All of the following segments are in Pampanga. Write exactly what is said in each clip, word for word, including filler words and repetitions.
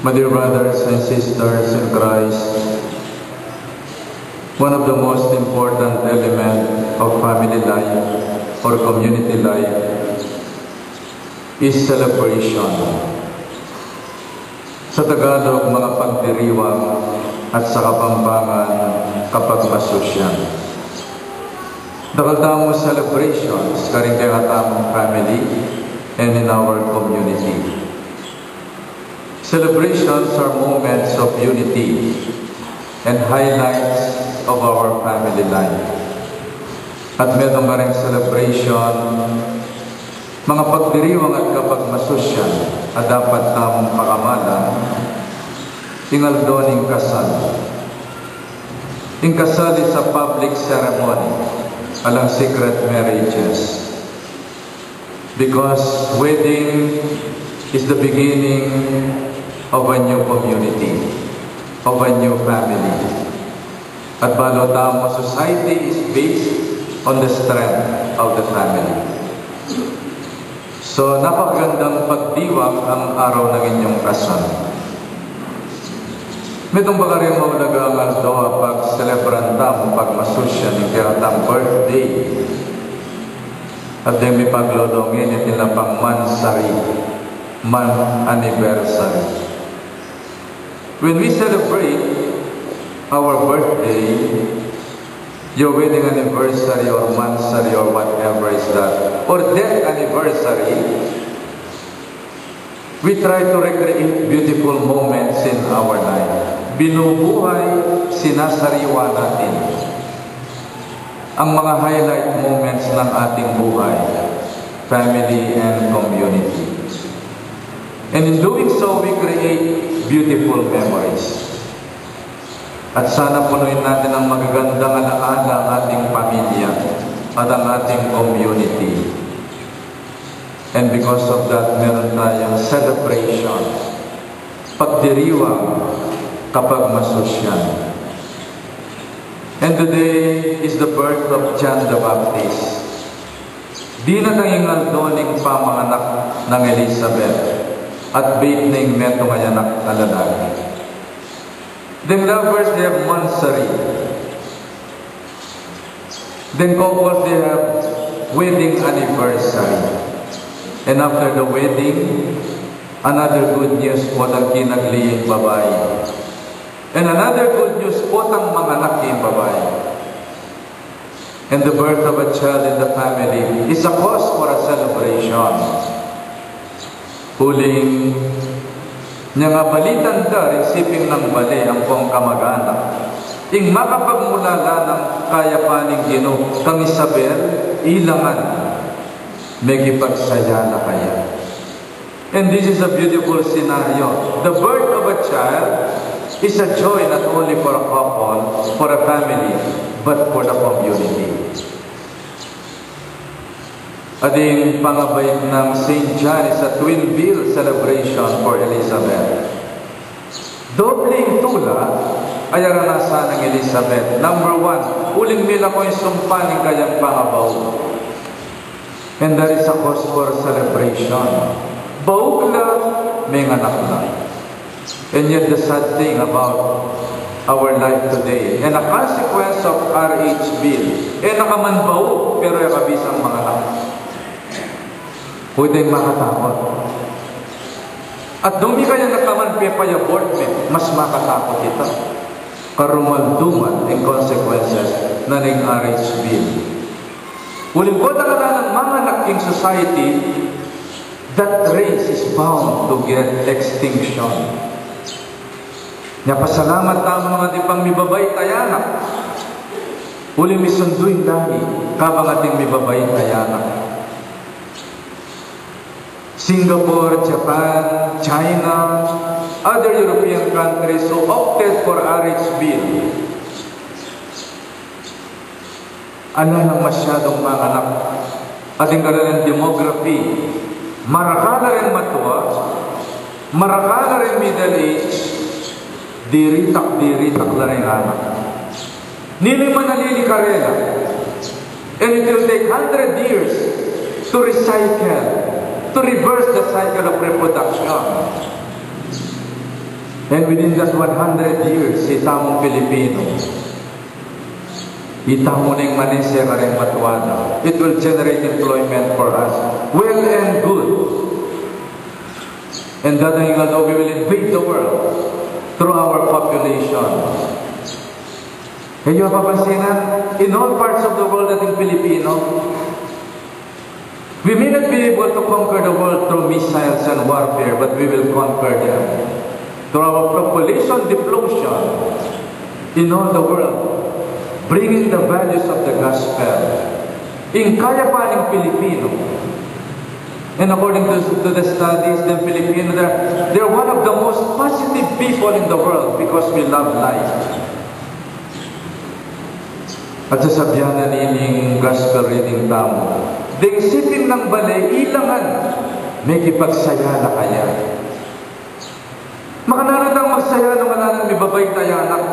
My dear brothers and sisters in Christ, one of the most important element of family life or community life is celebration. Sa Tagalog, mga pagdiriwang, at sa Kapampangan, kapagmasusyan. Dakal tamung celebrations karing kekatamung family and in our community. Celebrations are moments of unity and highlights of our family life. At metung karing celebration, mga pagdiriwang at kapagmasusyan a dapat tamung pakamalan, ing aldo ning kasal. Ing kasal is a public ceremony, alang secret marriages. Because wedding is the beginning of a new community, of a new family. At balu tamu, society is based on the strength of the family. So, napakagandang pagdiwang ang araw ng inyong kasal. Metung pa karing maulagang aldo a pagselebran tamu, pagmasusyan, ing kekatamung birthday. At deng mipaglolongin, atin la pang monthsary, month anniversary. When we celebrate our birthday, your wedding anniversary or monthsary or whatever is that, or death anniversary, we try to recreate beautiful moments in our life. Binubuhay, sinasariwa natin ang mga highlight moments ng ating buhay, family and community. And in doing so, we create beautiful memories. At sana punuin natin ng magagandang alaala ang ating pamilya at ang ating community. And because of that, meron tayong celebration, pagdiriwang, kapagmasusyan. And today is the birth of John the Baptist. Dinatang ing aldo ning pamanganak nang Elizabeth at bait ning metung a anak a lalaki. Deng lovers, they have monthsary. Deng couples, they have wedding anniversary. And after the wedding, another good news, potang kinagli ing babai. And another good news, potang manganak ing babai. And the birth of a child in the family is a cause for a celebration. Uling, nya nga balitan da ring siping nang bale ampong kamag-anak, ing makapagmulala nang kayapan ning Ginu kang Isabel, ilangan mekipagsaya na kaya. And this is a beautiful scenario. The birth of a child is a joy not only for a couple, for a family, but for the community. At ing pangabait nang Saint John is a twin bill celebration for Elizabeth. Doble ing tula a aranasan nang Elizabeth. Number one, uling milako ing sumpa ning kayang pangabaug. And that is a cause for celebration. Baug la, menganak la. And yet the sad thing about our life today, and a consequence of R H bill, e na ka man baug, pero e ka bisang manganak. Pwedeng makatakot. At nung mikaya na ka man, pepayabort me, mas makatakot ita. Karumalduman ing consequences na ning R H bill. Uling potang ala nang manganak king society, that race is bound to get extinction. Nya pasalamat tamu nung atin pang mibabait a anak. Uling misundu ing lami kabang atin mibabait a anak. Singapore, Japan, China, other European countries who opted for R H bill. Ala nang masyadung manganak. Atin kareng demography, marakal la ring matua, marakal la ring middle age, diritak-diritak la ring anak. Nini manalili karela. And it will take hundred years to recycle, to reverse the cycle of reproduction. And within that one hundred years, itamung Pilipino, itamu neng manese kareng matuada. It will generate employment for us. Well and good. And that, although we will invade the world through our population. Kaya papansinan, in all parts of the world, ating Pilipino, we may not be able to conquer the world through missiles and warfare, but we will conquer them through our population deployment in all the world, bringing the values of the gospel. Ing kayapan ning Pilipino. And according to, to the studies, the Filipino, they're, they're one of the most positive people in the world because we love life. At sasabian na nining gospel reading tamu, deng siping nang bale, ilangan, mekipagsaya na kaya. Makananu tang magsaya nung ala nang mibabait a anak?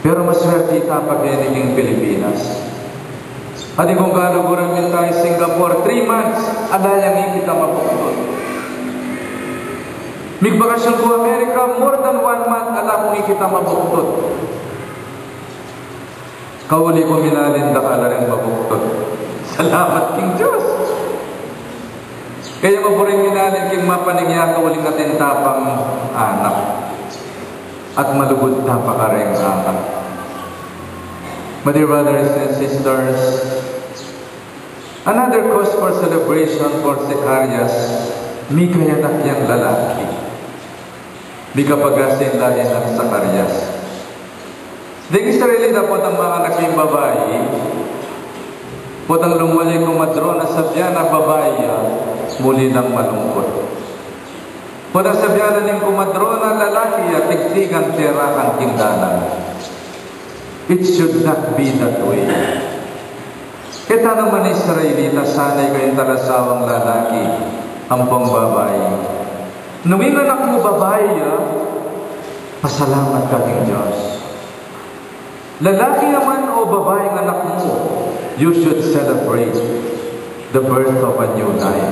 Pero maswerte ita pa keni king Pilipinas. Atin kung kaluguran mi tayo Singapore, three months, ala yang ikit a mabuktut. Migbakasyon ku Amerika, more than one month, ala kung ikit a mabuktut. Kauli ku minalin da ka la ring mabuktut. Salamat king Dios. Kaya maburing minalin king mapaningya ka uling atin tapang anak. At malugud tapa kareng anak. My dear brothers and sisters, another cause for celebration for Zacarias, mikayanak yang lalaki. Mikapagasing lahi nang Zacarias. Deng Israelita potang manganak ing babai, potang lumuli ing kumadron na, sabian na babai ya, muli lang malungkut. Potang sabian na ning kumadron na lalaki ya, tigtigan terakan king dalan. It should not be that way. Keta naman Israelita, sanay kayung talasawang lalaki ampong babai. Nung ing anak mu babai ya, pasalamat ka king Dios. Lalaki ya man o babai ing anak mu, you should celebrate the birth of a new life.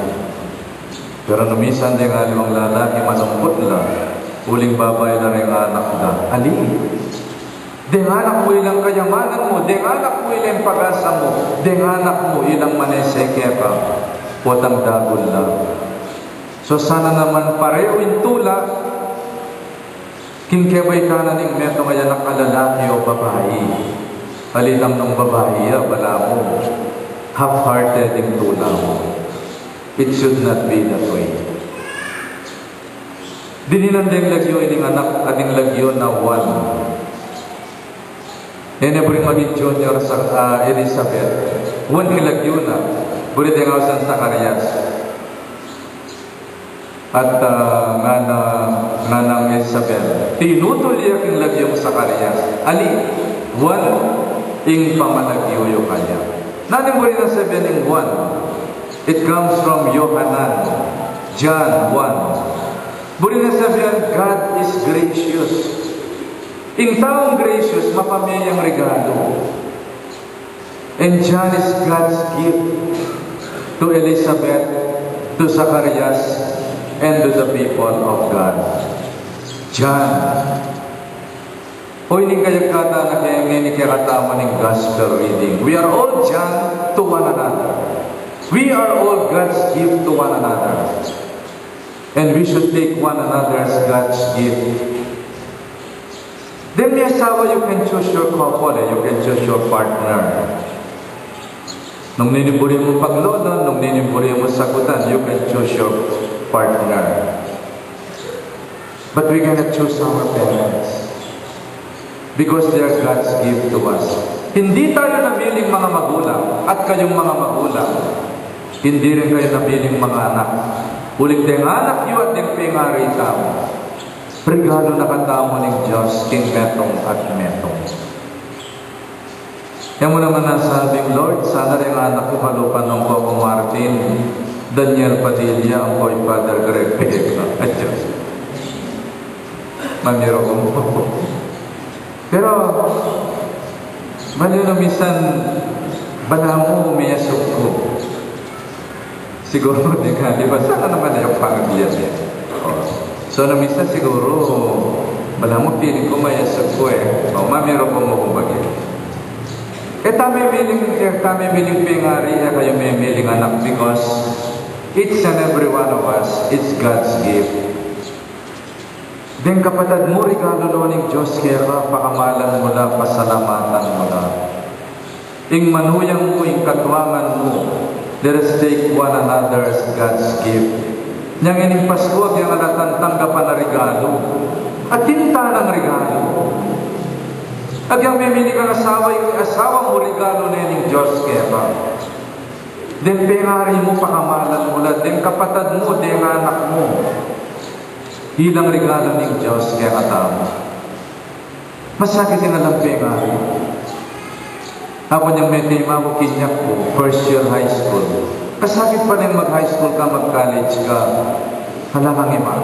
Pero nung misan deng aliwang lalaki malungkut la, uling babai la reng anak da. Ali, deng anak mu ilang kayamanan mu, deng anak mu ilang pag-asa mu, deng anak mu ilang manese keka, potang dagul la. So sana naman parehu ing tula king kebaitan na ning metung a anak a lalaki o babai. Palitang nung babai ya, balamu half-hearted ing tula mu. It should not be that way. Dininan deng lagyu ining anak, ating lagyu na Juan. E ne buring maging junior sa, ah, Elizabeth. Juan ing lagyu na. Buri deng ausan Zacarias. At, ah, ngana, nganang Isabel, tinutul ya king lagyung Zacarias. Ali, Juan ing pamalagyu yu kaya. Nanu ing buri nang sabian ning Juan? It comes from Yohanan, John one. Buri nang sabian, God is gracious. Ing taung gracious, mapame yang regalu. And John is God's gift to Elizabeth, to Zacarias, and to the people of God. John. O, ini kayagkatan na kaya ngeni kekatamu ning gospel reading. We are all John to one another. We are all God's gift to one another. And we should take one another as God's gift. Then, miyasawa, you can choose your couple, eh. You can choose your partner. Nung nini buri mu paglonan, nung nini buri mu sagutan, you can choose your partner. But we cannot choose our parents. Because they are God's gift to us. Hindi tayo nabiling mga magulang, at kayong mga magulang, hindi rin kayo nabiling mga anak. Uling deng anak yu at deng pengari tamu, regalu na katamu ning Dios king metung at metung. Yang mu naman ang sabing, Lord, sana rin anak ko kalupa nung Coco Martin, Daniel Padilla, ang Boy Father Greg Peña. Ay, Diyos. Mamiro ko. Pero, bali na minsan, balamu, umiyasok ko. Siguro, di ka, di ba? Sana naman yung pamilya niya. Oh. So, nung minsan siguru, balamu feeling ku mayasag ku e. O, mamiru ku mu kumbagi. E ta memiling, e ta memiling pengari, e kayu memiling anak, because each and every one of us, it's God's gift. Deng kapatad mu, regalu no ning Dios keka, pakamalan mu la, pasalamatan mu la. Ing manuyang mu, ing katuangan mu, let us take one another as God's gift. Nyang ining Pasku, agyang alatang tanggapan a regalu. Atin ta nang regalu. Agyang memiling kang asawa, ing asawa mu, regalu ne ning Dios keka. Deng pengari mu, pakamalan mu la, deng kapatad mu, deng anak mu. Ilang regalu ning Dios kekatamu. Masakit ing alang pengari. Aku nyang mete imaku, kinyak ku, first year high school. Kasakit pala ing mag-high school ka, mag-college ka, ala kang ima.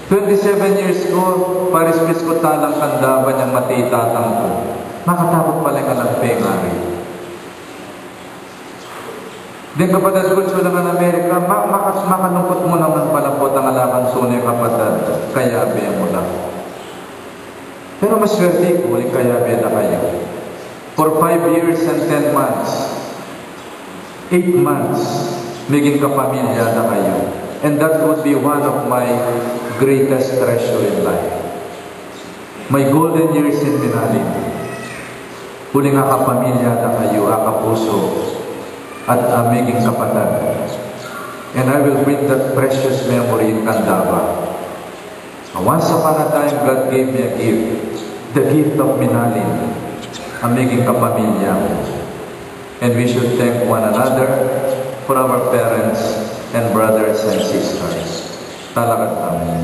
Twenty-seven years ku, parispis ku talang Candaba, nyang mate i tatang ku. Makatakut pala ing alang pengari. Deng kapatad ku, atsu la ngan Amerika, ma-, maka-, makalungkut mu naman pala potang ala kang tune kapatad, kayabe mu la. Pero maswerte ku, uling kayabe na kayu. For five years and ten months, eight months, meging kapamilya na kayu. And that would be one of my greatest treasure in life. My golden years in Minalin. Uling akapamilya na kayu, akapusu, at, ah, meging kapatad. And I will bring that precious memory in Candaba. Once upon a time, God gave me a gift, the gift of Minalin, a meging kapamilya. And we should thank one another for our parents and brothers and sisters. Talakad tamu.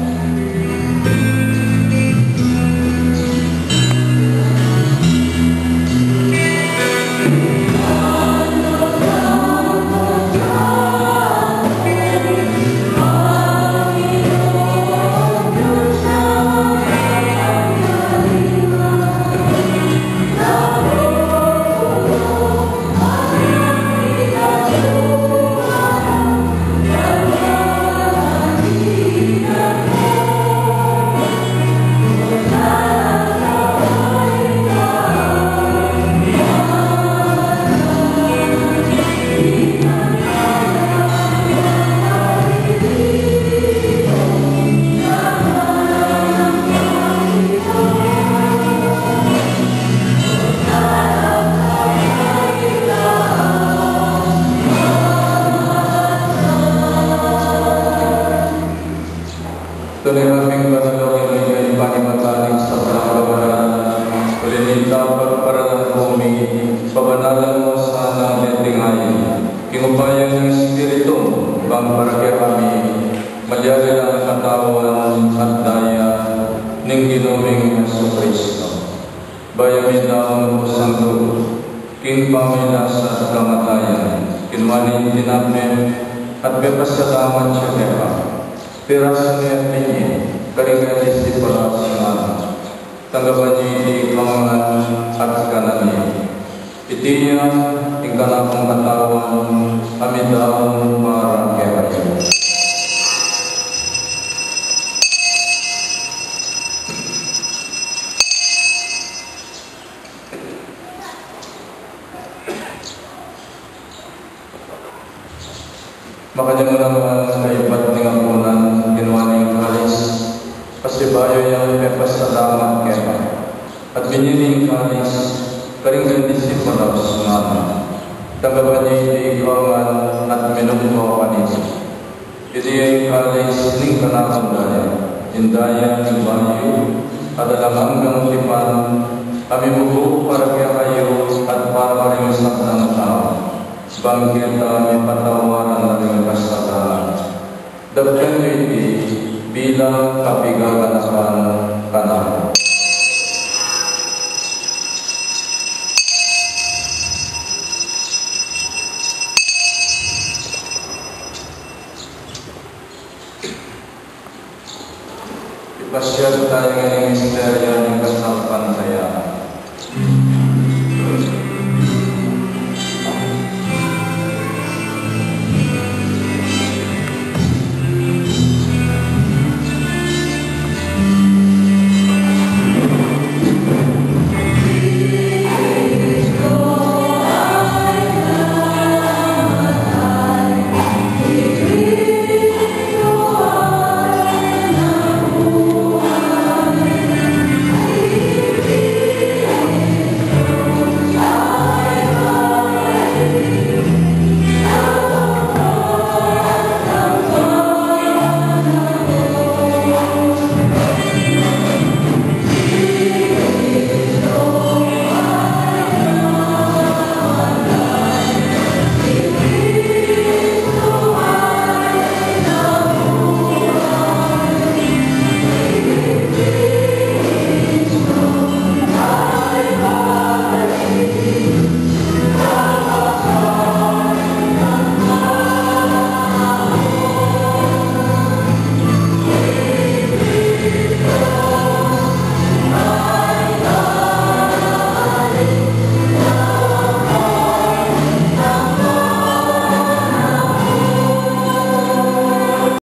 Tune ka pin banal, o Ginu, ika ing panimatani ning sablang kabanalan. Uli na nita, pagparalan ku mi, pabanalan mu sana deti ngeni king upaya ning Espiritu mu, bang para kekami malyari lang katawan at daya ning Ginu ming Jesucristo. Bayu mi daun kusang lub king pamagkasakit at kamatayan, kinua ne ing tinape at pepasalamat ya keka, pirasu ne at binye karing kayang disipulos, ngana: Tanggapan ye iti ikong ngan at kanan ye. Iti ya ing kanakung katawan, a midaun para kekayu. Makanyan mu naman kaybat ning apunan, kinua ne ing kalis, pasibayu yang pepasalamat keka, at binye ne ing kalis karing kayang disipulos, ngana: Tanggapan ye iti ikong ngan at minum kayu kaniti. Iti ya ing kalis ning kanakung daya, ing daya ning bayu at alang anggang tipan, a mibubu para kekayu at para karing sablang tau, bang keta mipatawaran la ring kasalanan. Daptan yu iti bilang kapaganakan kanaku. Ipasiag taya ing misteryu ning kasalpantayanan.